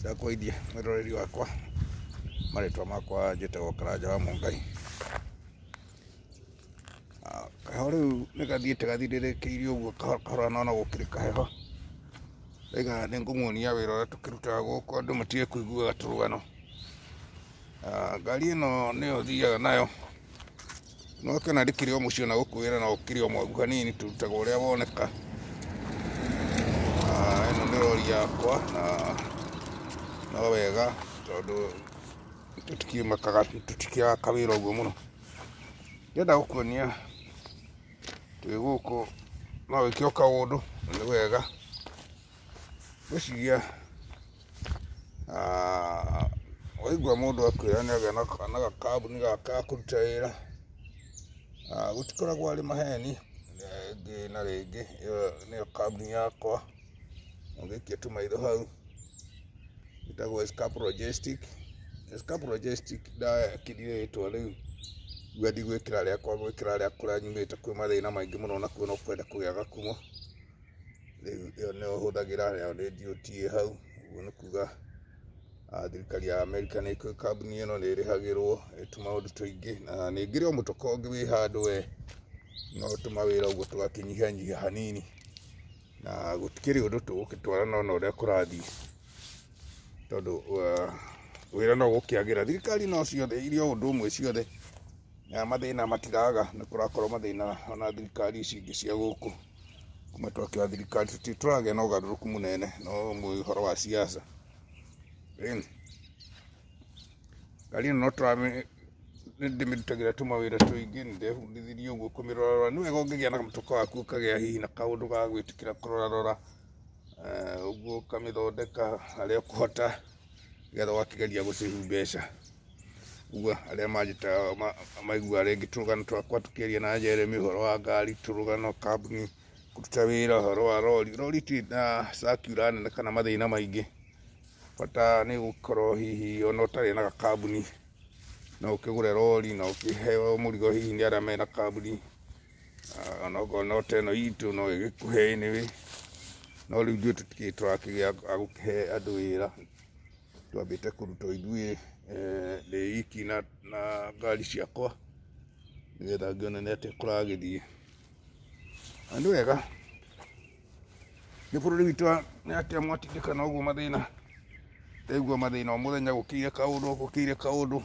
Ndakũgeithia mwĩroreri wakwa, marĩtwa makwa njĩtagwo Karanja wa Mũngai. Kaheho rĩu nĩ gathiĩte gathirĩrĩkĩire ũguo kahora kahora no no gũkĩrĩ kaheho. Ndaiga nĩ ngũmuonia wĩra ũrĩa tũkĩrutaga gũkũ andũ matige kũiguaga tũrũgano. Ngari ĩno nĩyo thiaga nayo. No kĩona ndĩkĩrĩ o mũciĩ ona gũkũ wĩra no ũkĩrĩ o mwagu hanini, tũrutaga ũrĩa woneka. Ĩno nĩ rori yakwa na no wega tondũ tũtikĩmakaga, tũtikĩagaga kawĩra ũguo mũno. Ndĩrenda gũkuonia twĩ gũkũ no wĩke o kaũndũ na nĩ wega. Ngwĩciria waigua mũndũ akwĩra nĩ agĩa na gakambuni gake ga kũruta wĩra, gũtikoragwo arĩ maheni rĩngĩ na rĩngĩ. Ĩyo nĩyo kambuni yakwa, ũngĩikia tũmaitho hau, ĩtagwo Escape Logistic. Escape Logistic ndakĩrire rĩtwa rĩu ngiuga ndigwĩkĩra rĩakwa, ngwĩkĩra rĩa kũrĩa nyumĩte kwĩ mathĩna maingĩ mũno nakuo no kwenda kũgĩa gakumo. Rĩu ĩyo nĩyo hũthagĩra, nayo nĩ DOT ĩ hau, ũguo nĩ kuga thirikari ya Amerika nĩ ĩkũĩ kambuni ĩno nĩ ĩrĩhagĩrwo tũmaũndũ tũingĩ, na nĩ ngĩrĩ o mũtoko ũngĩ wĩ handũ we, no tũmawĩra ũguo tũgakĩnyihanyihia hanini, na gũtikĩrĩ ũndũ tũgũgĩtwarana ona ũrĩa kũrathiĩ, tondũ wĩra no ũgũkĩagĩra. Thirikari no ciothe irĩ o ũndũ ũmwe ciothe, na mathĩna matiraga, nĩ kũrakorwo mathĩna ona thirikari ici ingĩ cia gũkũ. Kuma twakĩoya thirikari tũtirĩ tũragĩa na ũgarũrũku mũnene, no ũhoro wa siasa. Ngari ĩno no nĩ ndĩmĩrutagĩra tũmawĩra tũingĩ, nĩ ndebundithirie ũguo kũmĩrorarora. Nĩ wega ũngĩgĩa na mũtoko waku ũkagĩa hihi na kaũndũ ga gwĩtĩkĩra kũrorarora, ũguo ũkamĩthondeka harĩa ũkũhota, nĩgetha ũgakĩgeria gũ save mbeca. Ũguo arĩa manjĩtaga maiguaga rĩngĩ tũrũgano twakwa tũkĩaria na Jeremy ũhoro wa ngari, tũrũgano kambuni, kũruta wĩra, ũhoro wa rori. Rori itirĩ na circular nene kana mathĩna maingĩ, bata nĩ gũkorwo hihi ona ũtarĩ na gakambuni no ũkĩgũre rori na ũkĩheo mũrigo hihi nĩ arĩa mena kambuni, onokorwo no ta ĩno itũ no ĩgĩkũhe anyway. No rĩu ithuĩ tũtikĩrĩ tũrakĩgĩa a gũkĩhe andũ wĩra, twambĩte kũruta ithuĩ ndĩ iki na ngari ciakwa nĩgetha ngĩone nĩ atĩa kũragĩthiĩ. Na nĩ wega nĩ bũrũri witũ nĩ atĩa mwatindĩkana ũguo mathĩna, ndaigua mathĩna o mũthenya gũkĩire kaũndũ gũkĩire kaũndũ,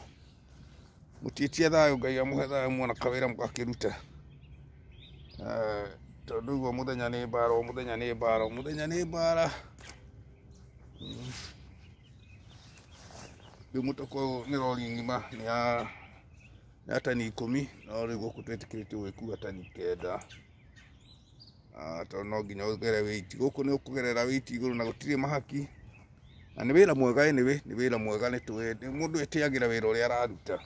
mũtiĩtie thayũ, Ngai amũhe thayũ muona kawĩra mũgakĩruta, tondũ ũguo mũthenya nĩ mbara, o mũthenya nĩ mbara, o mũthenya nĩ mbara. Rĩu mũtoko ũyũ nĩ rori ng'ima, nĩ ya tani 10, no rĩu gũkũ twĩtĩkĩrĩtio gwĩkua tani 9, tondũ no nginya ũgere weight. Gũkũ nĩ ũkũgerera weight igũrũ na gũtirĩ mahaki, na nĩ wĩra mwega anyway, nĩ wĩra mwega, nĩ tũĩ mũndũ etĩagĩra wĩra ũrĩa araruta,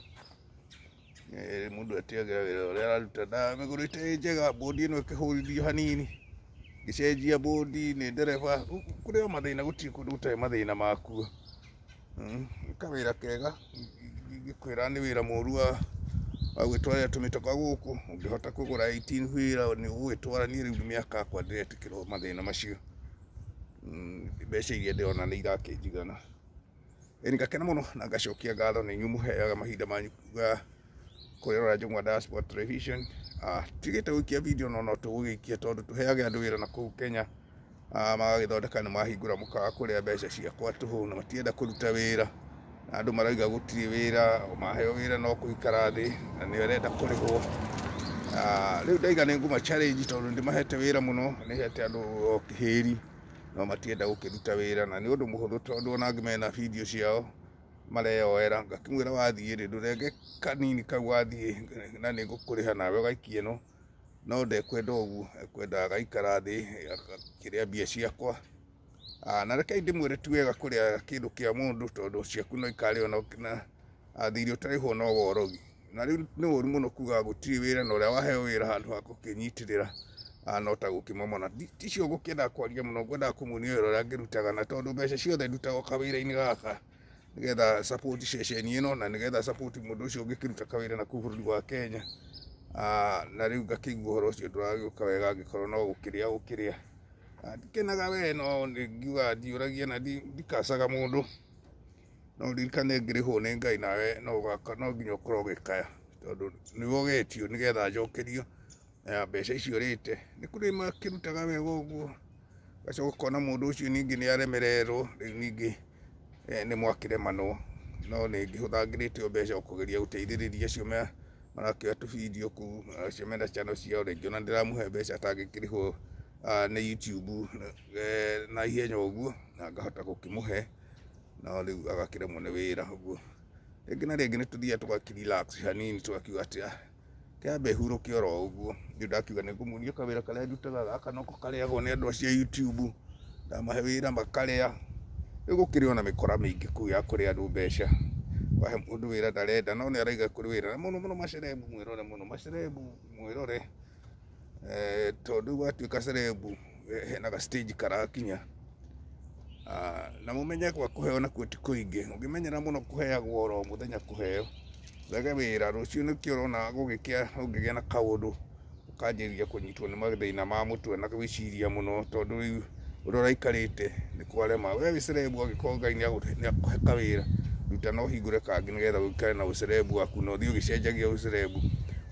mũndũ etĩagĩra wĩra ũrĩa araruta. Ndamĩgũrĩte ĩ njega, bodi ĩno ĩkĩhũrithio hanini, ngĩcenjia bodi nĩ ndereba. Kũrĩ o mathĩna, gũtirĩ kũndũ gũtarĩ mathĩna makuo. Nĩ kawĩra kega, ingĩkwĩra nĩ wĩra mũru wa gwĩtwarĩra tũmĩtoka gũkũ, ũngĩhota kũgũra 18 wheeler nĩ ũgũgĩtwara. Niĩ rĩu mĩaka yakwa ndĩretĩkĩra mathĩna macio, mbeca iria ndĩrona nĩ irakĩnjigana. Ĩni ngakena mũno na ngacokia ngatho nĩ inyuĩ mũheaga mahinda manyu kwĩrora Njũng'wa Diaspora Television. Tigĩte gũikia video no no tũgũgĩikia tondũ tũheage andũ wĩra na kũu Kenya, magagĩthondeka nĩ mahingũra mũkawa kũrĩa mbeca ciakwa tũhũ na matienda kũruta wĩra, na andũ marauga gũtirĩ wĩra, maheo wĩra no kũikara thĩ na nĩ arenda kũrĩhwo. Rĩu ndaiga nĩ ngũma challenge tondũ ndĩmahete wĩra mũno, nĩ hete andũ o kĩhĩri no matienda gũkĩruta wĩra, na nĩ ũndũ mũhũthũ tondũ ona angĩ mena video ciao mareyoera. Ngakĩmwĩra wathiĩ rĩ, ndũrenge kanini kau wathiĩ na nĩ ngũkũrĩha nawe ũgaikie ĩno, no ndekwenda ũguo, ekwenda agaikara thĩ akĩrĩa mbia ciakwa. Na rekei ndĩmwĩre ti wega kũrĩa kĩndũ kĩa mũndũ tondũ ciaku no ikarĩo na thirĩ ũtarĩhwo no worogi. Na rĩu nĩ ũru mũno kuga gũtirĩ wĩra na ũrĩa waheo wĩra handũ ha gũkĩnyitĩrĩra no ta gũkĩmomona. Ticio ngũkĩenda kwaria mũno, ngwendaga kũmuonia wĩra ũrĩa ngĩrutaga, na tondũ mbeca ciothe ndutaga kawĩra-inĩ gaka nĩgetha support ceceni ĩno na nĩgetha support mũndũ ũcio ũngĩkĩruta kawĩra na kũu bũrũri wa Kenya. Na rĩu ngakĩigua ũhoro ũcio ndũragĩũka wega angĩkorwo no gũkĩrĩa gũkĩrĩa. Ndikenaga we no ngiuga ndiũragia na ndikacaga mũndũ. No ririkane ngĩrĩhwo nĩ Ngai nawe no nginya ũkorwo ũgĩkaya tondũ nĩwe ũgetio nĩgetha njokerio mbeca icio ũrĩte. Nĩ kũrĩ makĩrutaga wega ũguo ũgacoka ũkona mũndũ ũcio ningĩ nĩ aremererwo rĩu ningĩ nĩ mwakĩremanwo. No nĩ ngĩhũthangĩrĩte o mbeca o kũgeria gũteithĩrĩria acio marakĩoya tũbindio kũu, acio mena channel ciao, rĩngĩ ona ndĩramũhe mbeca atangĩkĩrĩhwo nĩ YouTube na ihenya ũguo, na ngahota gũkĩmũhe, no rĩu agakĩremwo nĩ wĩra ũguo. Rĩngĩ na rĩngĩ nĩ tũthiaga tũgakĩ relax hanini tũgakiuga atĩ kĩambe hurũke oro ũguo. Rĩu ndakiuga nĩ ngũmuonia kawĩra karĩa ndutaga gaka noko karĩagwo nĩ andũ acio a YouTube, ndamahe wĩra makarĩa. Rĩu gũkĩrĩ ona mĩkora mĩingĩ kũu ya kũrĩa andũ mbeca. Wahe mũndũ wĩra ndarenda no nĩ araiga kũrĩ wĩra. Na mũno mũno macerebu mwĩrore mũno, macerebu mwĩrore tondũ rĩu watuĩka cerebu hena ga stage karakinya. Na mũmenye gwa kũheo nakuo ti kũingĩ. Ũngĩmenyera mũno kũheagwo oro mũthenya kũheo, rege wĩra rũciũ nĩkĩo ũrona gũgĩkĩa ũngĩgĩa na kaũndũ ũkanjĩrĩria kũnyitwo nĩ mathĩna ma mũtwe na gwĩciria mũno tondũ rĩu ũrĩa ũraikarĩte nĩ kwarema. We wĩ cerebu angĩkorwo Ngai nĩ akũhe kawĩra, ruta na ũhingũre kangĩ nĩgetha ũikare na ũcerebu waku na ũthiĩ ũgĩcenjagia ũcerebu.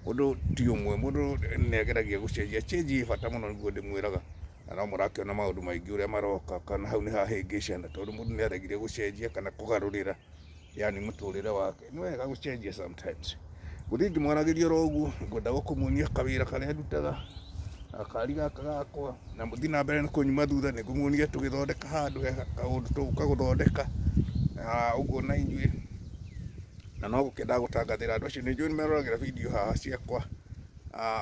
Mũndũ ti ũmwe, mũndũ nĩ ageragia gũcenjia. Change ĩ bata mũno nĩguo ndĩmwĩraga. Na no mũrakĩona maũndũ maingĩ ũrĩa maroka kana hau nĩ hahĩngĩcana tondũ mũndũ nĩ aregire gũcenjia kana kũgarũrĩra yani mũtũrĩre wake. Nĩ wega gũcenjia sometimes. Gũthiĩ ngĩmwaragĩria oro ũguo, ngwenda gũkũmuonia kawĩra karĩa ndutaga, gakari gaka gakwa, na mũthiĩ na mbere nĩ kũnyuma thutha nĩ ngũmuonia tũgĩthondeka handũ he kaũndũ tũgũka gũthondeka ũguo na inyuĩ. Na no gũkĩendaga gũtangathĩra andũ acio nĩ njũĩ nĩ meroragĩra video haha ciakwa,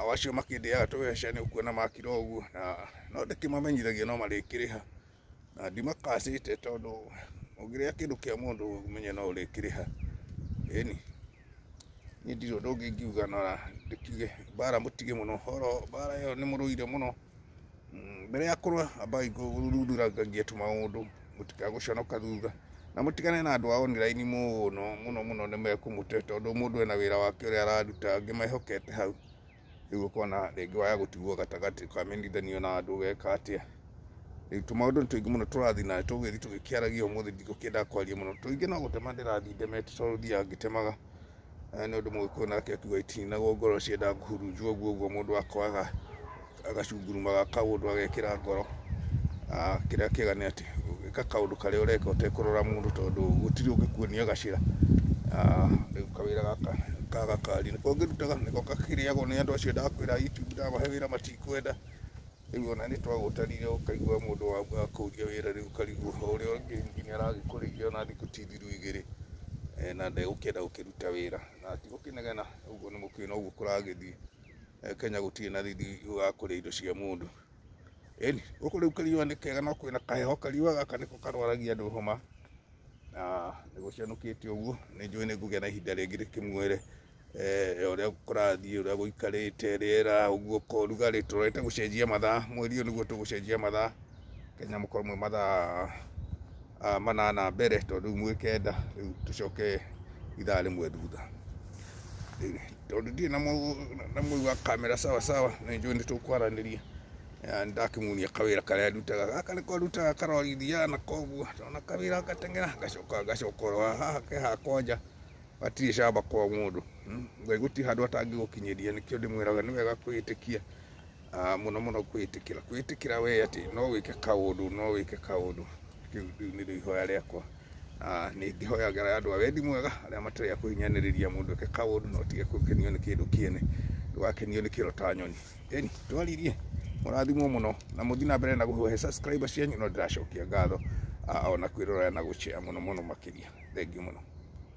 o acio makĩndĩaga tũbeca nĩ ũkuona makira ũguo, na no ndĩkĩmamenyithagia no marĩkĩrĩha. Na ndimakacĩte tondũ ũngĩrĩa kĩndũ kĩa mũndũ ũmenye no ũrĩkĩrĩha. Ĩni niĩ ndirĩ ũndũ ũngĩ ingiuga na ndĩkiuge mbara mũtige mũno, horo mbara ĩyo nĩ mũrũire mũno. Mbere ya kũrũa ambai gũthuthurangagia tũmaũndũ mũtikagũconoka thutha. Na mũtigane na andũ a online mũno mũno mũno nĩ mekũmũte tondũ mũndũ ena wĩra wake ũrĩa araruta angĩ mehokete hau. Rĩu ũkona rĩngĩ waya gũtigwo gatagatĩ ũkamenyithanio na andũ ũgeka atĩa. Rĩu tũmaũndũ nĩ tũingĩ mũno tũrathiĩ na tũgĩthiĩ tũgĩkĩaragia ũmũthĩ ndigũkĩenda kwaria mũno. Tũingĩ no gũtema ndĩrathiĩ ndemete tondũ thiaga ngĩtemaga. Nĩ ũndũ mũgĩkũyũ nake akiuga itininagwo ngoro ciendaga kũhurunjwo ũguo ũguo mũndũ akwaga agacungurumaga kaũndũ agekĩra ngoro. Kĩrĩa kĩega nĩ atĩ ĩka kaũndũ karĩa ũreka ũtekũrora mũndũ tondũ gũtirĩ ũngĩkuonia gacĩra. Rĩu kawĩra gaka ka gakari nĩko ngĩrutaga nĩko gakĩrĩagwo nĩ andũ acio ndakwĩra YouTube ndamahe wĩra matikwenda. Rĩu ona nĩ twagũtarire ũkaigua mũndũ akũria wĩra rĩu ũkarigwo ũrĩa ũngĩ nginya aragĩkũrĩire ona thikũ ti thiru igĩrĩ na ndegũkĩenda gũkĩruta wĩra na ti gũkĩnegena ũguo nĩ mũkĩũĩ noguo kũragĩthiĩ. Kenya gũtirĩ na thithi wa kũrĩa indo cia mũndũ. Ĩni gũkũ rĩu kariũa nĩ kega no kwĩna kaheho, kariũa gaka nĩko karwaragia andũ homa na nĩ gũcanũkĩte ũguo. Nĩ njũĩ nĩ ngũgĩa na ihinda rĩngĩ ndĩkĩmwĩre ũrĩa kũrathiĩ, ũrĩa gũikarĩte, rĩera ũguo ko ũrugarĩ. Tũrorete gũcenjia mathaa, mweri ũyũ nĩguo tũgũcenjia mathaa. Kenya mũkorwo mwĩ mathaa 8 mbere tondũ rĩu mwĩ 9, rĩu tũcoke ithaa rĩmwe thutha. Tondũ ndirĩ na mũi wa kamera sawa sawa, nĩ njũĩ nĩ tũkwaranĩria. Nĩ ndakĩmuonia kawĩra karĩa ndutaga gaka nĩko ndutaga karori thiaga nako ũguo ndona kawĩra ngateng'era ngacoka ngacoka oro haha ke hakwa nja gatirĩ camba kwa mũndũ. Ngai gũtirĩ handũ atangĩgũkinyĩria nĩkĩo ndĩmwĩraga nĩ wega kwĩĩtĩkia, mũno mũno kwĩĩtĩkĩra, kwĩĩtĩkĩra we atĩ no wĩke kaũndũ, no wĩke kaũndũ. Rĩu nĩrĩo ihoya rĩakwa. Nĩ ngĩhoyagĩra andũ a wendi mwega arĩa matarĩ a kũhinyanĩrĩria mũndũ eke kaũndũ na ũtige gũkenio nĩ kĩndũ kĩene, ndũgakenio nĩ kĩro ta nyoni. Ĩni twaririe, mũrathimwo mũno na mũthiĩ na mbere na kũhe subscriber cianyu, no ndĩracokia ngatho ona kwĩrorera na gũshare mũno mũno makĩria. Thengiũ mũno.